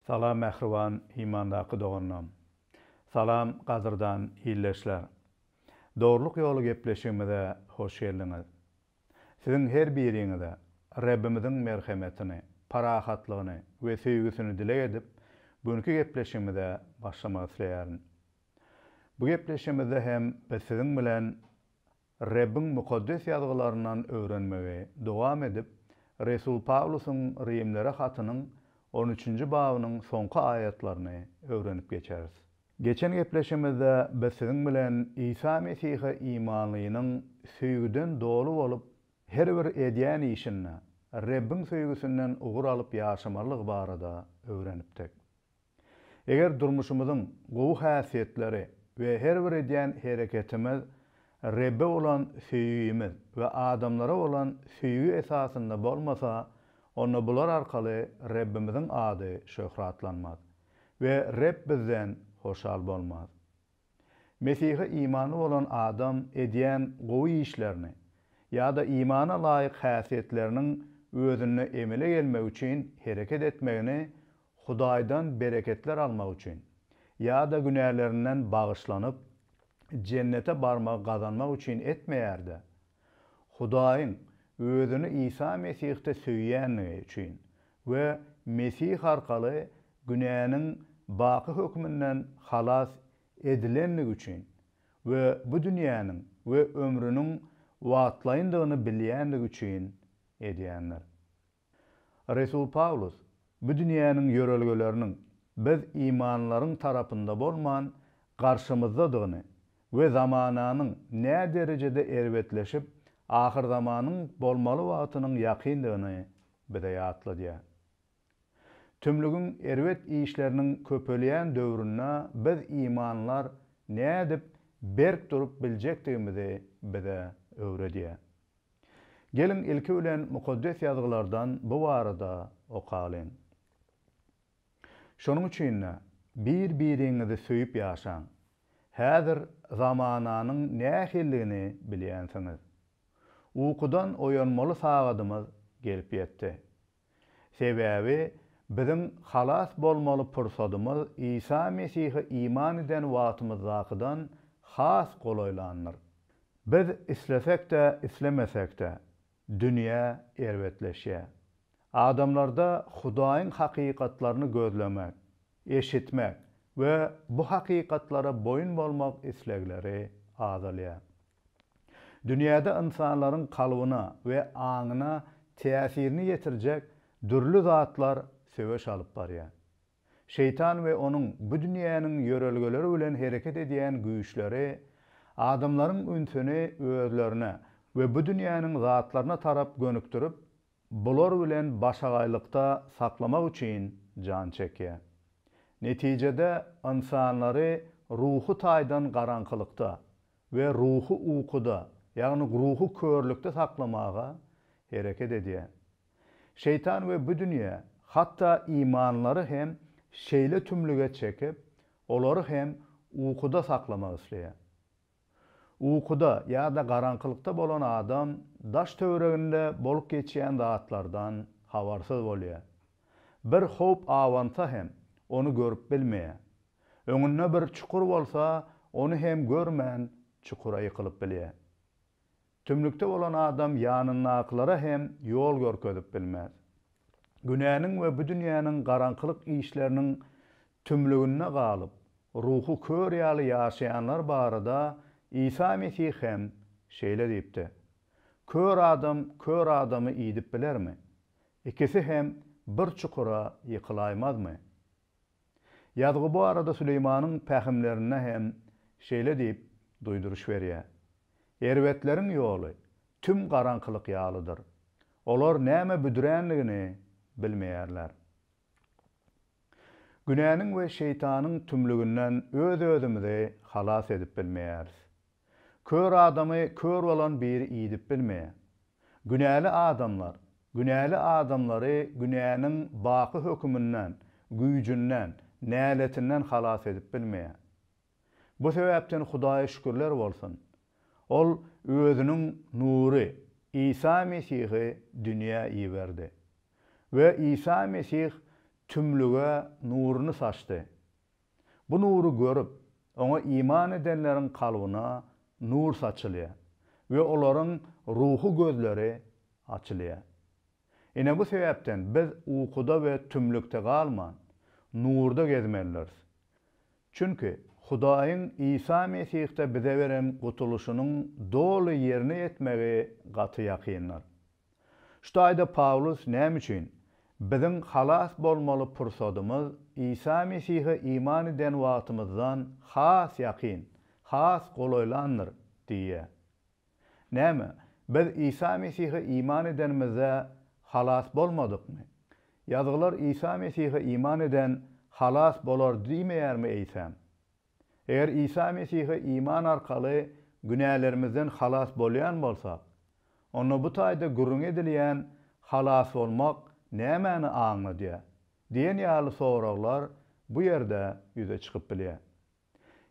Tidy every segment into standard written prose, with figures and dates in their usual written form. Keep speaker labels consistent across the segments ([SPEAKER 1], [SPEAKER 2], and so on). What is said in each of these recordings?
[SPEAKER 1] Salam mähriban imandaky doganlam. Salam gadyrdan ildeşler. Dogrulyk ýoly gepleşigimize hoş geldiňiz. Siziň her biriňize Rebbimiziň merhemetini, parahatlygyny we söýgüsini dileg edip, günki gepleşigimize başlamak isleýärin. Bu gepleşigimizde hem biz siziň bilen Rebbiň Mukaddes Ýazgylaryndan öwrenmegi dowam edip, resul Pawlusyň Rimlere hatynyň on üçünji babynyň soňky aýatlaryny öwrenip geçeris. Geçen gepleşigimizde biz siziň bilen Isa Mesihe imanlynyň söýgüden doly bolup, her bir edýän işinde Rebbiň söýgüsinden ugur alyp ýaşamalydygy barada öwrenipdik. Eger durmuşymyzyň gowy häsiýetleri we her bir edýän hereketimiz Rebbe bolan söýgimiz we adamlara bolan söýgi esasynda bolmasa, onda bular arkaly Rebbimiziň ady şöhratlanmaz we Reb bizden hoşal bolmaz. Mesihe imany bolan adam edýän gowy işlerini ýa-da imana laýyk häsiýetleriniň özünde emele gelmegi üçin hereket etmegini Hudaýdan bereketler almak üçin ýa-da günälerinden bagyşlanyp, jennete barmagy gazanmak üçin etmeýär-de, Hudaýyň özüni Isa Mesihde söýýändigi üçin we Mesih arkaly günäniň baky höküminden halas edilendigi üçin we bu dünýäniň we ömrüniň wagtlaýyndygyny bilýändigi üçin edýändir. Resul Pawlus bu dünýäniň ýörelgeleriniň biz imanlylaryň tarapynda bolman, garşymyzdadygyny we zamananyň näderejede erbetleşip, ahyrzamanyň bolmaly wagtynyň ýakyndygyny bize ýatladýar. Tümlügiň erbet işleriniň köpelýän döwründe biz imanlylar nädip berk durup biljekdigimizi bize öwredýär. Geliň, ilki bilen Mukaddes Ýazgylardan bu barada okalyň. Şonuň üçin-de, bir-biriňizi söýüp ýaşaň. Häzir zamananyň nähilidigini bilýänsiňiz. Ukudan oýanmaly sagadymyz gelip ýetdi. Sebäbi biziň halas bolmaly pursadymyz Isa Mesihe iman eden wagtymyzdakydan has golaýlandyr. Biz islesek-de, islemesek-de, dünýä erbetleşýär. Adamlarda Hudaýyň hakykatlaryny gözlemek, eşitmek we bu hakykatlara boýun bolmak islegleri azalýar. Dünýäde ynsanlaryň kalbyna we aňyna täsirini ýetirjek dürli zatlar söweş alyp barýar. Şeýtan we onuň bu dünýäniň ýörelgeleri bilen hereket edýän güýçleri adamlaryň ünsüni özlerine we bu dünýäniň zatlaryna tarap gönükdirip, bular bilen başagaýlykda saklamak üçin jan çekýär. Netijede, ynsanlary ruhy taýdan garaňkylykda we ruhy ukuda, ýagny ruhy körlükde saklamaga hereket edýär. Şeýtan we bu dünýä, hatda imanlylary hem şeýle tümlüge çekip, olary hem ukuda saklamak isleýär. Ukuda ýa-da garaňkylykda bolan adam daş-töwereginde bolup geçýän zatlardan habarsyz bolýar. Bir howp abansa hem, ony görüp bilmeýär. Öňünde bir çukur bolsa, ony hem görmän çukura ýykylyp bilýär. Tümlükde bolan adam ýanyndakylara hem ýol görkezip bilmez. Günäniň we bu dünýäniň garaňkylyk işleriniň tümlüginde galyp, ruhy kör ýaly ýaşaýanlar barada Isa Mesih hem şeýle diýipdi, Kör adam kör adamy iýdip bilermi? Ikisi hem bir çukura ýykylaýmazmy? Ýazgy bu arada Süleýmanyň pähimlerinde hem şeýle diýip duýduryş berýär, Erbetleriň ýoly tüm garaňkylyk ýalydyr. Olar näme büdrändigini bilmeýärler. Günäniň we şeýtanyň tümlüginden öz-özümizi halas edip bilmeýäris. Kör adamy kör bolan biri iýdip bilmeýär. Günäli adamlar, günäli adamlary günäniň baky höküminden, güýjünden, näletinden halas edip bilmeýär. Bu sebäpden Hudaýa şükürler bolsun! Ol Özüniň Nury, Isa Mesihi dünýä iberdi. We Isa Mesih. tümlüge nuruny saçdy. Bu nury görüp, Oňa iman edenleriň kalbyna nur saçylýar we olaryň ruhy gözleri açylýar. Ine bu sebäpden biz ukuda we tümlükde galman, nurda gezmelidiris. Çünki Hudaýyň Isa Mesihde bize beren gutulyşynyň doly ýerine ýetmegi gaty ýakyndyr. Şu taýda Pawlus näme üçin biziň halas bolmaly pursadymyz Isa Mesihe iman eden wagtymyzdan has ýakyn, has golaýlandyr diýýär? Näme, biz Isa Mesihe iman edenimizde halas bolmadykmy? Ýazgylar Isa Mesihe iman eden halas bolar diýmeýärmi eýsem? Eger Isa Mesihe iman arkaly günälerimizden halas bolýan bolsak, onda bu taýda gürrüňi edilýän halas bolmak nämäni aňladýar? diýen ýaly soraglar bu ýerde ýüze çykyp bilýär.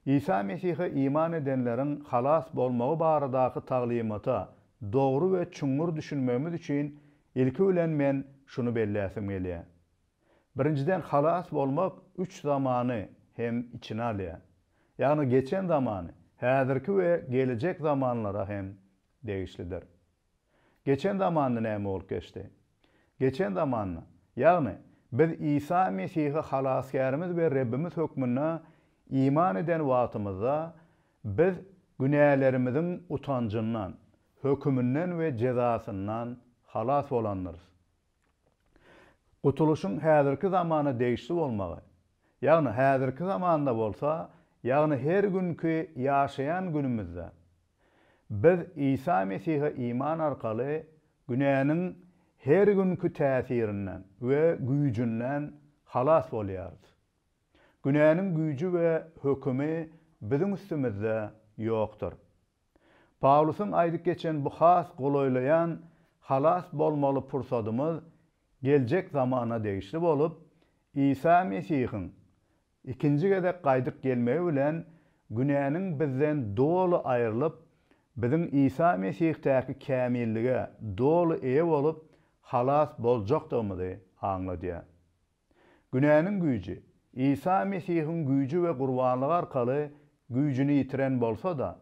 [SPEAKER 1] Isa Mesihe iman edenleriň halas bolmagy baradaky taglymata dogry we çuňňur düşünmegimiz üçin ilki bilen men şuny belläsim gelýär. Birinjiden halas bolmak üç zamany hem içine alýar. Ýagny geçen zamany, häzirki we gelejek zamanlara hem degişlidir. Geçen zamanda näme bolup geçdi? Geçen zamanda, ýagny biz Isa Mesihe Halasgärimiz we Rebbimiz hökmünde iman eden wagtymyzda, biz günälerimiziň utanjyndan, höküminden we jezasyndan halas bolandyrys. Gutulyşyň häzirki zamana degişli bolmagy, ýagny häzirki zamanda bolsa, ýagny her günki ýaşaýan günümizde, biz Isa Mesihe iman arkaly günäniň her günki täsirinden we güýjünden halas bolýarys. Günäniň güýji we hökümi biziň üstümizde ýokdur. Pawlusyň aýdyp geçen bu has golaýlaýan halas bolmaly pursadymyz geljek zamana degişli bolup, Isa Mesihiň ikinji gezek gaýdyp gelmegi bilen günäniň bizden doly aýrylyp, biziň Isa Mesihdäki kämillige doly eýe bolup halas boljakdygymyzy aňladýar. Günäniň güýji, Isa Mesihiň güýji we gurbanlygy arkaly güýjüni ýitiren bolsa-da,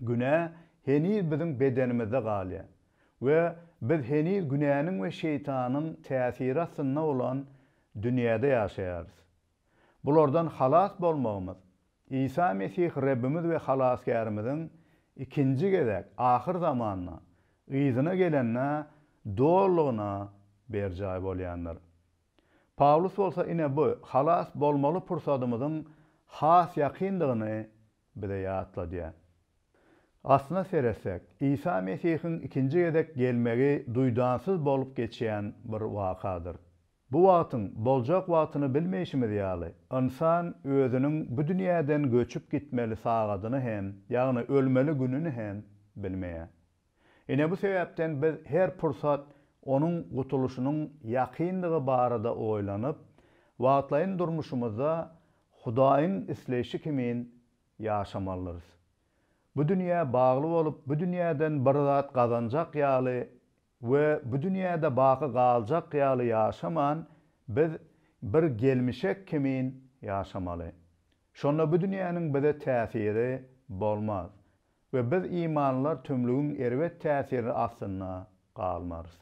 [SPEAKER 1] günä heniz biziň bedenimizde galýar we biz heniz günäniň we şeýtanyň täsiri astynda bolan dünýäde ýaşaýarys. Bulardan halas bolmagymyz Isa Mesih Rebbimiz we Halasgärimiziň ikinji gezek ahyrzamanda yzyna gelende dolulygyna berjaý bolýandyr. Pawlus bolsa ine bu halas bolmaly pursadymyzyň has ýakyndygyny bize ýatladýar. Aslyna seretsek, Isa Mesihiň ikinji gezek gelmegi duýdansyz bolup geçýän bir wakadyr. Bu wagtyň boljak wagtyny bilmeýşimiz ýaly, ynsan özüniň bu dünýäden göçüp gitmeli sagadyny hem, ýagny ölmeli gününi hem bilmeýär. Ine bu sebäpden biz her pursat Onuň gutulyşynyň ýakyndygy barada oýlanyp, wagtlaýyn durmuşymyzda Hudaýyň isleýşi kimin ýaşamalydyrys. Bu dünýä bagly bolup, bu dünýäden bir zat gazanjak ýaly we bu dünýäde baky galjak ýaly ýaşaman, biz bir gelmişek kimin ýaşamaly. Şonda bu dünýäniň bize täsiri bolmaz we biz imanlylar tümlügiň erbet täsiri astynda galmarys.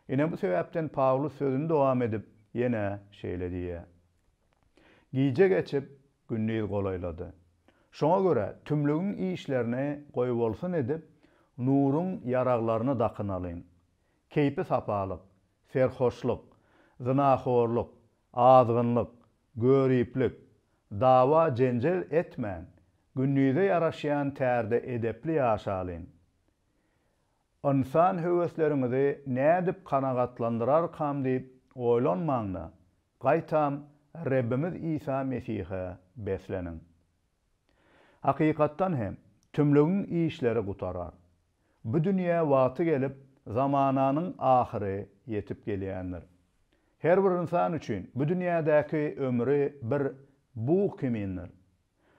[SPEAKER 1] Ine bu sebäpden Pawlus sözüni dowam edip, ýene şeýle diýýär, Gije geçip, gündiz golaýlady. Şoňa görä, tümlügiň işlerini goýbolsun edip, nuruň ýaraglaryny dakynalyň. Keýpi-sapalyk, serhoşlyk, zynahorluk, azgynlyk, göriplik, dawa-jenjel etmän, gündize ýaraşýan tärde edepli ýaşalyň. Ynsan höwesleriňizi nädip kanagatlandyrarkam diýip oýlanmaň-da, gaýtam Rebbimiz Isa Mesihe besleniň. Hakykatdan hem, tümlügiň işleri gutarar. Bu dünýä wagty gelip, zamananyň ahyry ýetip gelýändir. Her bir ynsan üçin bu dünýädäki ömri bir bug kimindir.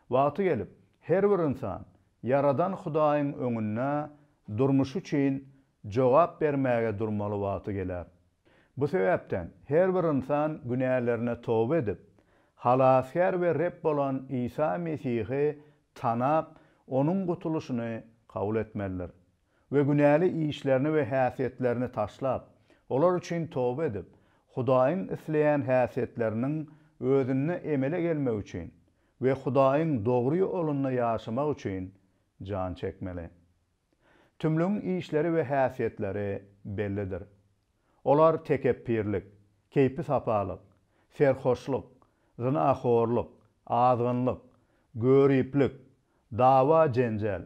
[SPEAKER 1] Wagty gelip, her bir ynsan Ýaradan Hudaýyň öňünde durmuşy üçin jogap bermäge durmaly wagty geler. Bu sebäpden her bir ynsan günälerine toba edip, Halasgär we Reb bolan Isa Mesihi tanap, Onuň gutulyşyny kabul etmelidir we günäli işlerini we häsiýetlerini taşlap, olar üçin toba edip, Hudaýyň isleýän häsiýetleriniň özünde emele gelmegi üçin we Hudaýyň dogry ýolunda ýaşamak üçin jan çekmeli. Tümlügiň işleri we häsiýetleri bellidir. Olar tekepbirlik, keýpi-sapalyk, serhoşlyk, zynahorluk, azgynlyk, göriplik, dawa-jenjel,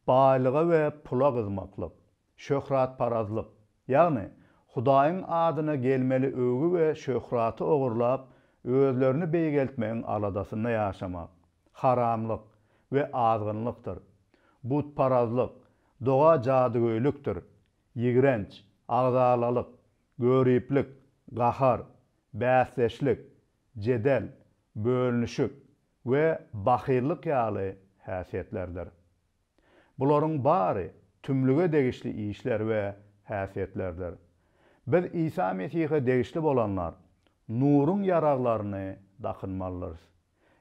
[SPEAKER 1] baýlyga we pula gyzmaklyk, şöhratparazlyk, ýagny Hudaýyň adyna gelmeli öwgi we şöhraty ogurlap, özlerini beýgeltmegiň aladasynda ýaşamak, haramlyk we azgynlykdyr, butparazlyk, doga-jadygöýlükdir, ýigrenç, agzalalyk, göriplik, gahar, bäsdeşlik, jedel, bölünişik we bahyllyk ýaly häsiýetlerdir. Bularyň bary tümlüge degişli işler we häsiýetlerdir. Biz Isa Mesihe degişli bolanlar nuruň ýaraglaryny dakynmalydyrys.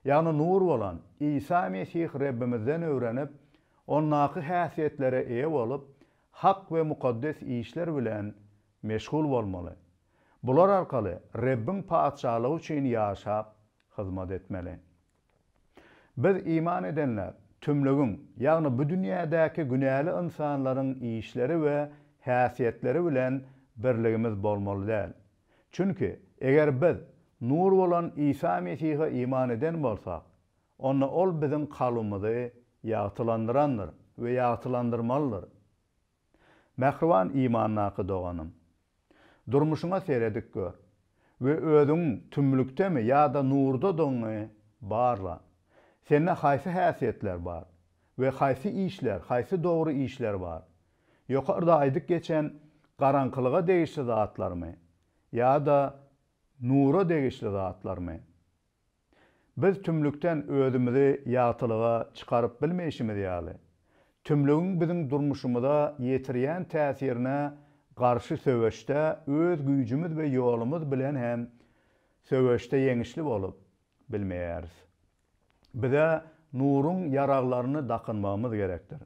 [SPEAKER 1] Ýagny nur bolan Isa Mesih Rebbimizden öwrenip, Ondaky häsiýetlere eýe bolup, hak we mukaddes işler bilen meşgul bolmaly. Bular arkaly Rebbiň Patyşalygy üçin ýaşap, hyzmat etmeli. Biz iman edenler tümlügiň, ýagny bu dünýädäki günäli ynsanlaryň işleri we häsiýetleri bilen birligimiz bolmaly däl. Çünki, eger biz nur bolan Isa Mesihe iman eden bolsak, onda Ol biziň kalbymyzy ýagtylandyrandyr we ýagtylandyrmalydyr. Mähriban imandaky doganym! Durmuşyňa seredip gör we özüňiň tümlükdemi ýa-da nurdadygyňy barla. Sende haýsy häsiýetler bar we haýsy işler, haýsy dogry işler bar? Ýokarda aýdyp geçen garaňkylyga degişli zatlarmy ýa-da nura degişli zatlarmy? Biz tümlükden özümizi ýagtylyga çykaryp bilmeýşimiz ýaly, tümlügiň biziň durmuşymyza ýetirýän täsirine garşy söweşde öz güýjümiz we ýolumyz bilen hem söweşde ýeňişli bolup bilmeýäris. Bize nuruň ýaraglaryny dakynmagymyz gerekdir.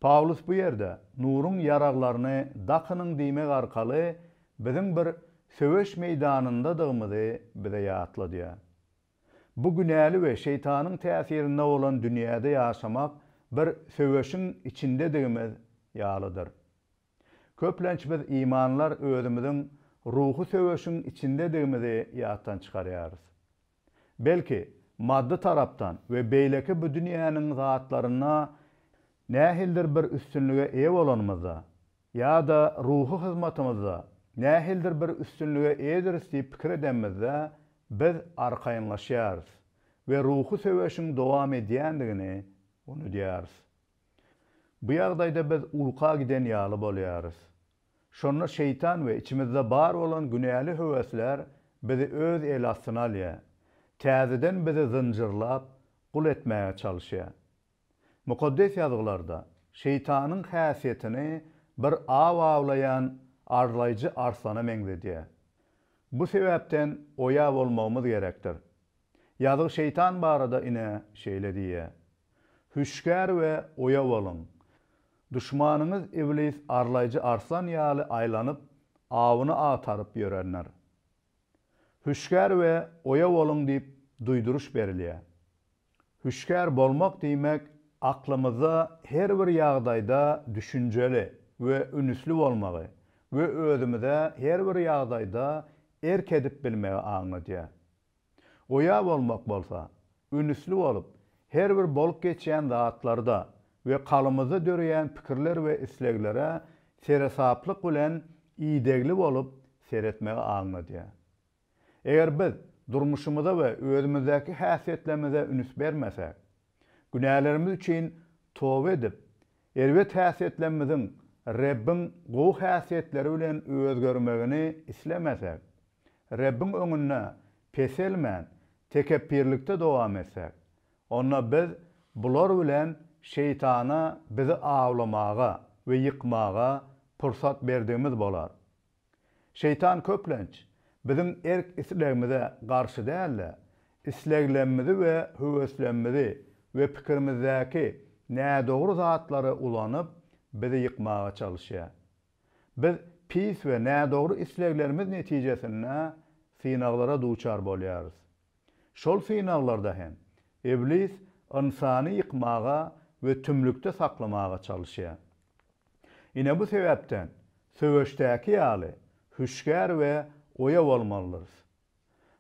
[SPEAKER 1] Pawlus bu ýerde nuruň ýaraglaryny dakynyň diýmek arkaly biziň bir söweş meýdanyndadygymyzy bize ýatladýar. Bu günäli we şeýtanyň täsirinde bolan dünýäde ýaşamak bir söweşiň içindedigimiz ýalydyr. Köplenç biz imanlar özümiziň ruhy söweşiň içindedigimizi ýatdan çykarýarys. Belki, maddy tarapdan we beýleki bu dünýäniň zatlarynda nähilidir bir üstünlige eýe bolanymyzda ýa-da ruhy hyzmatymyzda nähilidir bir üstünlige eýediris diýip pikir edenimizde, biz arkaýynlaşýarys we ruhy söweşiň dowam edýändigini unudýarys. Bu ýagdaýda biz uka giden ýaly bolýarys. Şonda şeýtan we içimizde bar bolan günäli höwesler bizi öz el astyna alýar. Täzeden bizi zynjyrlap, gul etmäge çalyşýar. Mukaddes Ýazgylarda şeýtanyň häsiýetini bir aw awlaýan arlaýjy arslana meňzedýär. Bu sebäpden oýa bolmagymyz gerekdir. Ýazgy şeýtan barada ine şeýle diýýär, Hüşgär we oýa boluň. Duşmanyňyz Iblis arlaýjy arslan ýaly aýlanyp, awyny agtaryp ýörendir. Hüşgär we oýa boluň diýip duýduryş berilýär. Hüşgär bolmak diýmek, aklymyzda her bir ýagdaýda düşünjeli we ünüsli bolmagy we özümize her bir ýagdaýda erk edip bilmegi aňladýar. Oýa bolmak bolsa, ünüsli bolup, her bir bolup geçýän zatlarda we kalbymyzda döreýän pikirler we isleglere seresaplyk bilen idegli bolup seretmegi aňladýar. Eger biz durmuşymyza we özümizdäki häsiýetlerimize üns bermesek, günälerimiz üçin toba edip, erbet häsiýetlerimiziň Rebbiň gowy häsiýetleri bilen özgermegini islemesek, Rebbiň öňünde peselmän, tekepbirlikde dowam etsek, onda biz bular bilen şeýtana bizi awlamaga we ýykmaga pursat berdigimiz bolar. Şeýtan köplenç, biziň erk-islegimize garşy däl-de, isleglemmizi we höweslemizi we pikirimizdäki nädogry zatlary ulanyp, bizi ýykmaga çalyşýar. Biz pis we nädogry isleglerimiz netijesinde synaglara duçar bolýarys. Şol synaglarda hem Iblis ynsany ýykmaga we tümlükde saklamaga çalyşýar. Ine bu sebäpden söweşdäki ýaly hüşgär we oýa bolmalydyrys.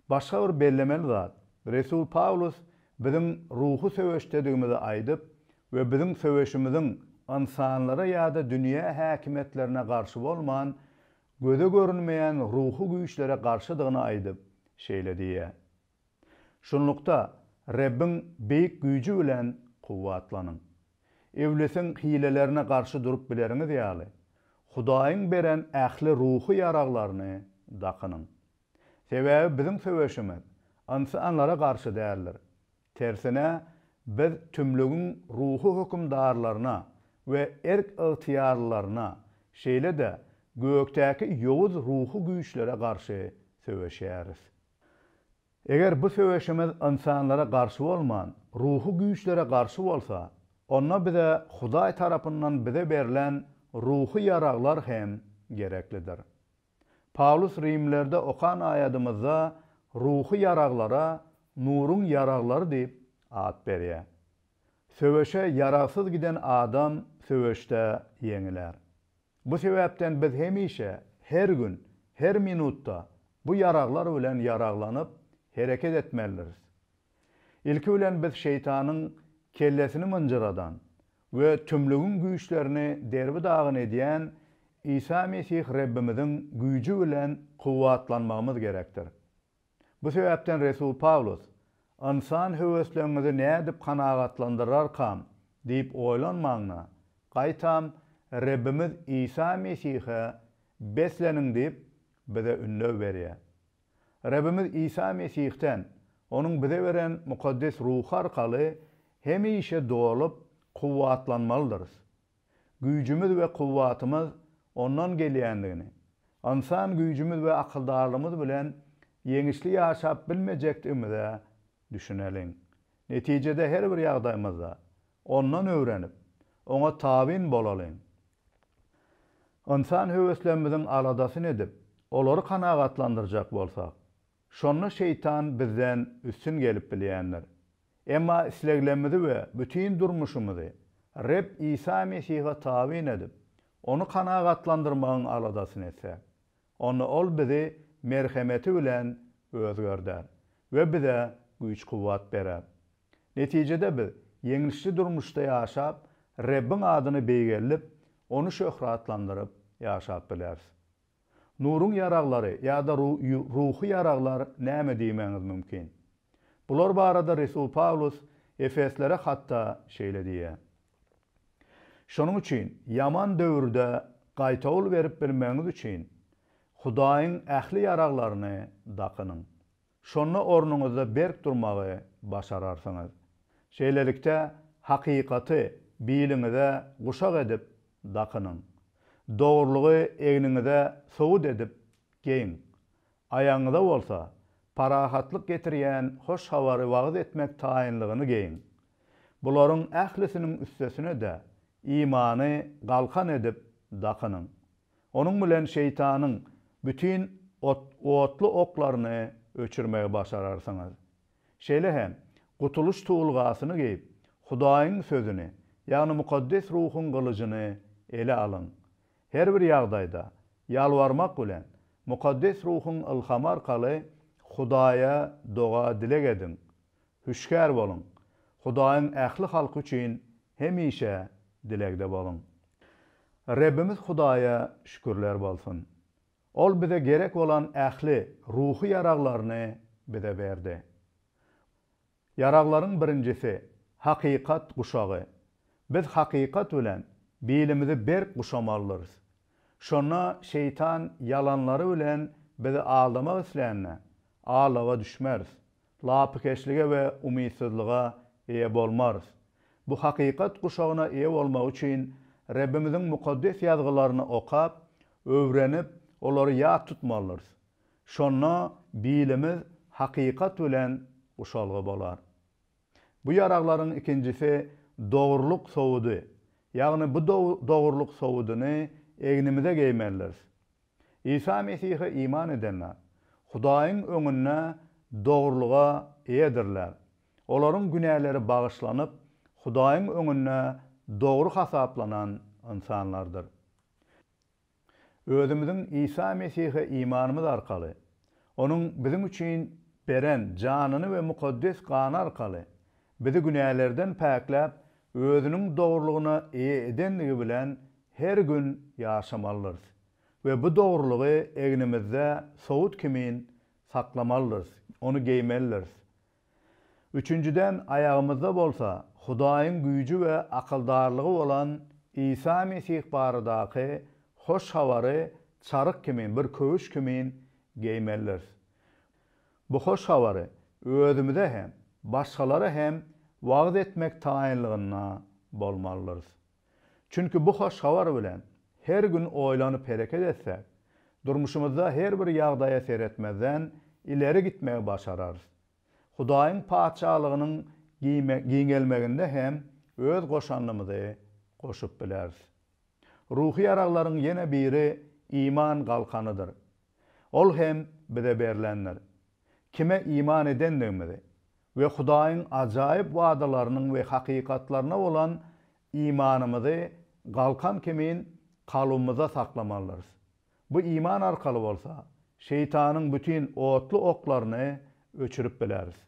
[SPEAKER 1] Başga bir bellemeli zat, resul Pawlus biziň ruhy söweşdedigimizi aýdyp we biziň söweşimiziň ynsanlara ýa-da dünýä häkimiýetlerine garşy bolman, göze görünmeýän ruhy güýçlere garşydygyny aýdyp, şeýle diýýär, Şunlukda, Rebbiň beýik güýji bilen kuwwatlanyň. Iblisiň hilelerine garşy durup bileriňiz ýaly, Hudaýyň beren ähli ruhy ýaraglaryny dakynyň. Sebäbi biziň söweşimiz ynsanlara garşy däldir. Tersine, biz tümlügiň ruhy hökümdarlaryna we erk-ygtyýarlylaryna, şeýle-de gökdäki ýowuz ruhy güýçlere garşy söweşýäris. Eger bu söweşimiz ynsanlara garşy bolman, ruhy güýçlere garşy bolsa, onda bize Hudaý tarapyndan bize berlen ruhy ýaraglar hem gereklidir. Pawlus Rimlilerde okan aýadymyzda ruhy ýaraglara nuruň ýaraglary diýip at berýär. Söweşe ýaragsyz giden adam söweşde ýeňiler. Bu sebäpden biz hemişe, her gün, her minutda bu ýaraglar bilen ýaraglanyp, hereket etmelidiris. Ilki bilen biz şeýtanyň kellesini mynjyradan we tümlügiň güýçlerini derbi-dagyn edýän Isa Mesih Rebbimiziň güýji bilen kuwwatlanmagymyz gerekdir. Bu sebäpden resul Pawlus, Ynsan höwesleňizi nädip kanagatlandyrarkam diýip oýlanmaň-da, gaýtam Rebbimiz Isa Mesihe besleniň diýip, bize ündew berýär. Rebimiz Isa Mesihden, Onuň bize beren Mukaddes Ruhy arkaly hemişe dolup, kuwwatlanmalydyrys. Güýjümiz we kuwwatymyz Ondan gelýändigini, ynsan güýjümiz we akyldarlygymyz bilen ýeňişli ýaşap bilmejekdigimize düşüneliň. Netijede her bir ýagdaýymyzda Ondan öwrenip, Oňa tabyn bolalyň. Ynsan höweslerimiziň aladasyny edip, olary kanagatlandyrjak bolsak, şonda şeýtan bizden üstün gelip bilýändir. Emma isleglerimizi we bütin durmuşymyzy Reb Isa Mesihe tabyn edip, Ony kanagatlandyrmagyň aladasyny etsek, onda Ol bizi merhemeti bilen özgerder we bize güýç-kuwwat berer. Netijede biz ýeňlişli durmuşda ýaşap, Rebbiň adyny beýgeldip, Ony şöhratlandyryp ýaşap bileris. Nuruň ýaraglary ýa-da ruhy ýaraglar näme diýmegiňiz mümkin? Bular barada resul Pawlus Efeslere hatda şeýle diýýär, Şonuň üçin ýaman döwürde gaýtawul berip bilmegiňiz üçin, Hudaýyň ähli ýaraglaryny dakynyň. Şonda ornuňyzda berk durmagy başararsyňyz. Şeýlelikde, hakykaty biliňize guşak edip dakynyň. Dogrulygy egniňize sowut edip geýiň. Aýagyňyza bolsa, parahatlyk getirýän hoş habary wagyz etmek taýynlygyny geýiň. Bularyň ählisiniň üstesine-de, imany galkan edip dakynyň. Onuň bilen şeýtanyň bütin otly oklaryny öçürmegi başararsyňyz. Şeýle hem, gutulyş tuwulgasyny geýip, Hudaýyň Sözüni, ýagny Mukaddes Ruhuň gylyjyny ele alyň. Her bir ýagdaýda, ýalbarmak bilen, Mukaddes Ruhuň ylhamy arkaly Hudaýa doga-dileg ediň. Hüşgär boluň! Hudaýyň ähli halky üçin hemişe dilegde boluň. Rebbimiz Hudaýa şükürler bolsun! Ol bize gerek bolan ähli ruhy ýaraglaryny bize berdi. Ýaraglaryň birinjisi, hakykat guşagy. Biz hakykat bilen bilimizi berk guşamalydyrys. Şonda şeýtan ýalanlary bilen bizi aldamak islände, aldawa düşmeris. Lapykeçlige we umytsyzlyga eýe bolmarys. Bu hakykat guşagyna eýe bolmak üçin Rebbimiziň Mukaddes Ýazgylaryny okap, öwrenip, olary ýat tutmalydyrys. Şonda bilimiz hakykat bilen guşalgy bolar. Bu ýaraglaryň ikinjisi dogrulyk sowudy, ýagny bu dogrulyk sowudyny egnimize geýmelidiris. Isa Mesihe iman edenler, Hudaýyň öňünde dogrulyga eýedirler. Olaryň günäleri bagyşlanyp, Hudaýyň öňünde dogry hasaplanan ynsanlardyr. Özümiziň Isa Mesihe imanymyz arkaly, Onuň biziň üçin beren janyny we mukaddes gany arkaly bizi günälerden päkläp, Özüniň dogrulygyna eýe edendigi bilen her gün ýaşamalydyrys we bu dogrulygy egnimizde sowut kimin saklamalydyrys, ony geýmelidiris. Üçünjiden, aýagymyzda bolsa Hudaýyň güýji we akyldarlygy bolan Isa Mesih baradaky Hoş Habary çaryk kimin, bir köwüş kimin geýmelidiris. Bu Hoş Habary özümize hem, başgalara hem wagyz etmek taýynlygynda bolmalydyrys. Çünki bu Hoş Habar bilen her gün oýlanyp hereket etsek, durmuşymyzda her bir ýagdaýa seretmezden ileri gitmegi başararys. Hudaýyň Patyşalygynyň giňelmeginde hem öz goşandymyzy goşup bileris. Ruhy ýaraglaryň ýene biri iman galkanydyr. Ol hem bize berlendir. Kime iman edendigimizi we Hudaýyň ajaýyp wadalarynyň we hakykatlaryna bolan imanymyzy galkan kimin kalbymyzda saklamalydyrys. Bu iman arkaly bolsa, şeýtanyň bütin otly oklaryny öçürip bileris.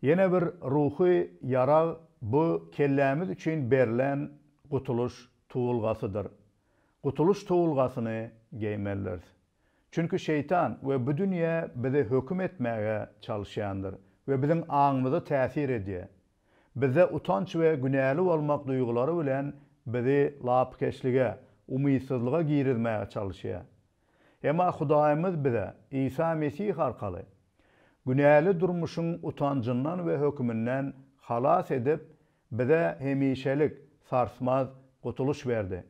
[SPEAKER 1] Ýene bir ruhy ýarag bu kellämiz üçin berlen gutulyş tuwulgasydyr. Gutulyş tuwulgasyny geýmelidiris. Çünki şeýtan we bu dünýe bizi höküm etmäge çalyşýandyr we biziň aňymyza täsir edýär. Bizde utanç we günäli bolmak duýgulary bilen bizi lapykeçlige, umytsyzlyga girizmäge çalyşýar. Emma Hudaýymyz bize Isa Mesih arkaly günäli durmuşyň utanjyndan we höküminden halas edip, bize hemişelik, sarsmaz gutulyş berdi.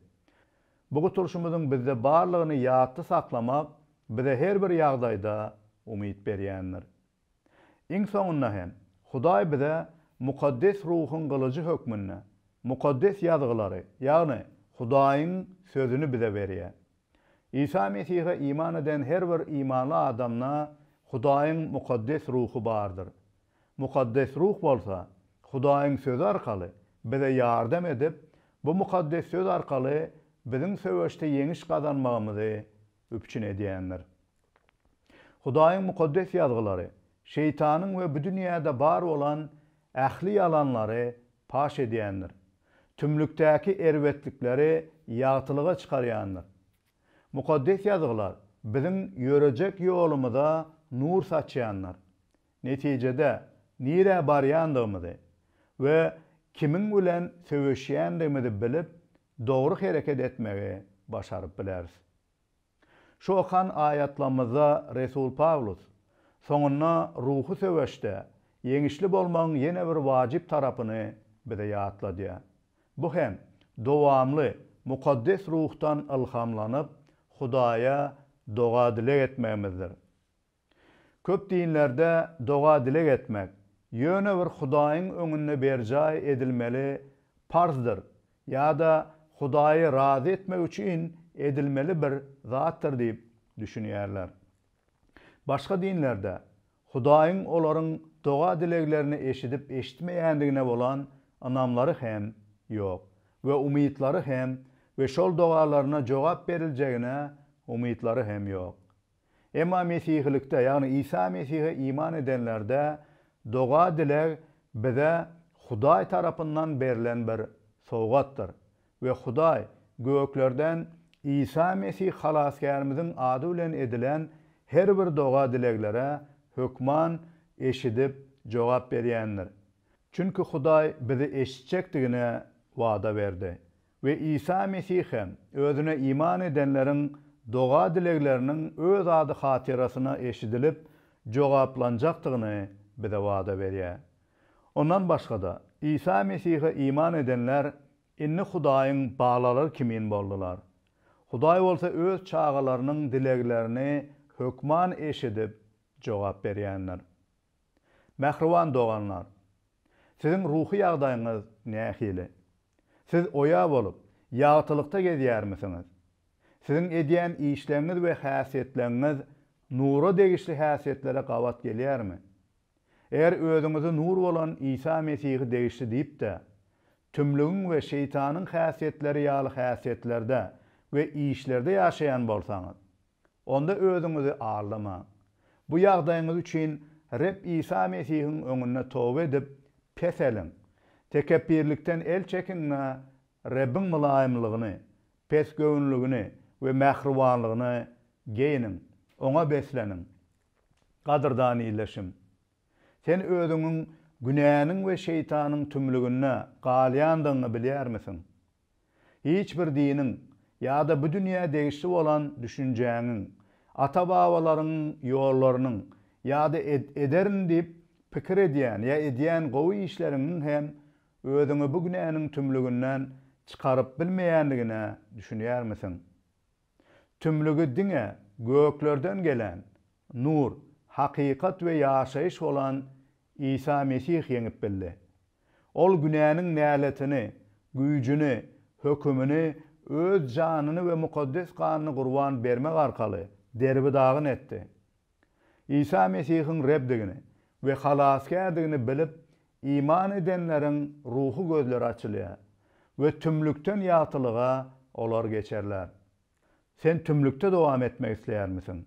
[SPEAKER 1] Bu gutulyşymyzyň bizde barlygyny ýatda saklamak bize her bir ýagdaýda umyt berýändir. Iň soňunda hem, Hudaý bize Mukaddes Ruhuň gylyjy hökmünde Mukaddes Ýazgylary, ýagny Hudaýyň Sözüni bize berýär. Isa Mesihe iman eden her bir imanly adamda Hudaýyň Mukaddes Ruhy bardyr. Mukaddes Ruh bolsa, Hudaýyň Sözi arkaly bize ýardam edip, bu Mukaddes Söz arkaly biziň söweşde ýeňiş gazanmagymyzy üpjün edýändir. Hudaýyň Mukaddes Ýazgylary Şeýtanyň we bu dünýäde bar bolan ähli ýalanlary paş edýändir. Tümlükdäki erbetlikleri ýagtylyga çykarýandyr. Mukaddes Ýazgylar biziň ýörejek ýolumyza nur saçýandyr. Netijede, nirä barýandygymyzy we kimiň bilen söweşýändigimizi bilip, dogry hereket etmegi başaryp bileris. Şu okan aýatlarymyzda resul Pawlus, soňunda ruhy söweşde ýeňişli bolmagyň ýene bir wajyp tarapyny bize ýatladýar. Bu hem dowamly mukaddes ruhdan ylhamlanyp, Hudaýa doga-dileg etmegimizdir. Köp dinlerde doga-dileg etmek, ýöne bir Hudaýyň öňünde berjaý edilmeli parzdyr ýa-da Hudaýy razy etmek üçin edilmeli bir zatdyr diýip düşünýärler. Başga dinlerde Hudaýyň olaryň doga-dileglerini eşidip-eşitmeýändigine bolan ynamlary hem ýok we umytlary hem we şol dogalaryna jogap beriljegine umytlary hem ýok. Emma mesihilikde, ýagny Isa Mesihe iman edenlerde doga-dileg bize Hudaý tarapyndan berlen bir sowgatdyr we Hudaý göklerden Isa Mesih Halasgärimiziň ady bilen edilen her bir doga-dileglere hökman eşidip jogap berýändir. Çünki Hudaý bizi eşitjekdigine wada berdi. We Isa Mesih hem Özüne iman edenleriň doga-dilegleriniň Öz ady hatyrasyna eşidilip, jogaplanjakdygyny bize wada berýär. Ondan başga-da, Isa Mesihe iman edenler indi Hudaýyň balalary kimin boldular. Hudaý bolsa öz çagalarynyň dileglerini hökman eşidip, jogap berýändir. Mähriban doganlar! Siziň ruhy ýagdaýyňyz nähili? Siz oýa bolup, ýagtylykda gezýärmisiňiz? Siziň edýän işleriňiz we häsiýetleriňiz nura degişli häsiýetlere gabat gelýärmi? Eger özüňizi nur bolan Isa Mesihi degişli diýip-de, tümlügiň we şeýtanyň häsiýetleri ýaly häsiýetlerde we işlerde ýaşaýan bolsaňyz, Onda özüňizi aldamaň. Bu ýagdaýyňyz üçin Reb Isa Mesihiň öňünde toba edip, peseliň. Tekepbirlikden el çekiň-de, Rebbiň mylaýymlygyny, pesgöwünligini we mähribanlygyny geýniň, Oňa besleniň. Gadyrdan ildeşim! Sen özüňiň günäniň we şeýtanyň tümlüginde galýandygyňy bilýärmisiň? Hiç bir diniň ýa-da bu dünýä degişli bolan düşünjäňiň, ata-babalaryňyň ýollarynyň ýa-da ederin diýip pikir edýän ýa edýän gowy işleriňiň hem özüňi bu günäniň tümlüginden çykaryp bilmeýändigine düşünýärmisiň? Tümlügi diňe göklerden gelen nur, hakykat we ýaşaýyş bolan Isa Mesih ýeňip bildi. Ol günäniň näletini, güýjüni, hökümini Öz janyny we mukaddes ganyny gurban bermek arkaly derbi-dagyn etdi. Isa Mesihiň Rebdigini we Halasgärdigini bilip iman edenleriň ruhy gözleri açylýar we tümlükden ýagtylyga olar geçerler. Sen tümlükde dowam etmek isleýärmisiň?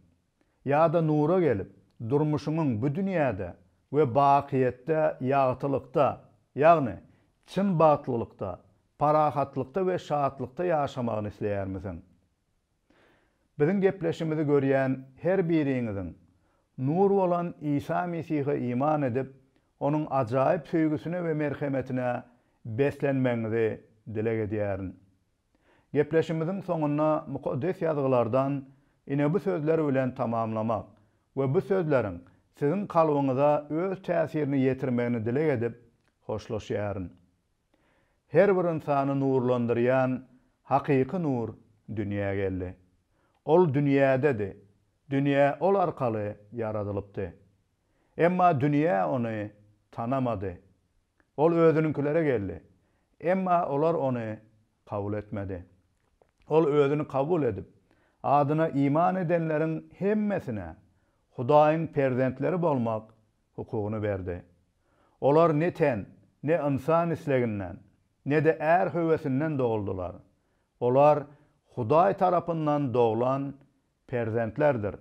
[SPEAKER 1] Ýa-da nura gelip, durmuşyňyň bu dünýäde we bakyýetde ýagtylykda, ýagny çyn bagtlylykda, parahatlykda we şatlykda ýaşamagyny isleýärmisiň? Biziň gepleşimizi görýän her biriňiziň Nur bolan Isa Mesihe iman edip, Onuň ajaýyp söýgüsine we merhemetine beslenmegiňizi dileg edýärin. Gepleşimiziň soňunda Mukaddes Ýazgylardan ine bu sözler bilen tamamlamak we bu sözleriň siziň kalbyňyza öz täsirini ýetirmegini dileg edip hoşlaşýaryn. Her bir ynsany nurlandyrýan hakyky nur dünýä geldi. Ol dünýädedi, dünýä Ol arkaly ýaradylypdy. Emma dünýä Ony tanamady. Ol Özüniňkilere geldi, emma olar Ony kabul etmedi. Ol Özüni kabul edip, adyna iman edenleriň hemmesine Hudaýyň perzentleri bolmak hukugyny berdi. Olar ne ten, ne ynsan isleginden, ne-de är höwesinden doguldylar. Olar Hudaý tarapyndan doglan perzentlerdir.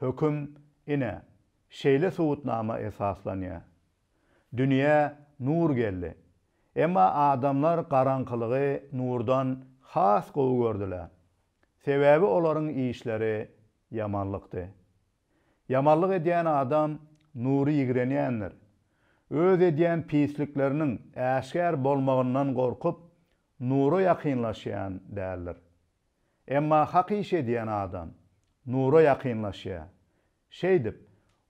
[SPEAKER 1] Höküm, ine, şeýle subutnama esaslanýar. Dünýä nur geldi. Emma adamlar garaňkylygy nurdan has gowy gördüler. Sebäbi olaryň işleri ýamanlykdy. Ýamanlyk edýän adam nury ýigrenýändir. Öz edýän pislikleriniň äşgär bolmagyndan gorkup, nura ýakynlaşýan däldir. Emma hak iş edýän adam nura ýakynlaşýar. Şeýdip,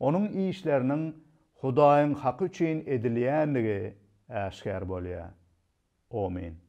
[SPEAKER 1] onuň işleriniň Hudaýyň haky üçin edilýändigi äşgär bolýar. Omyn.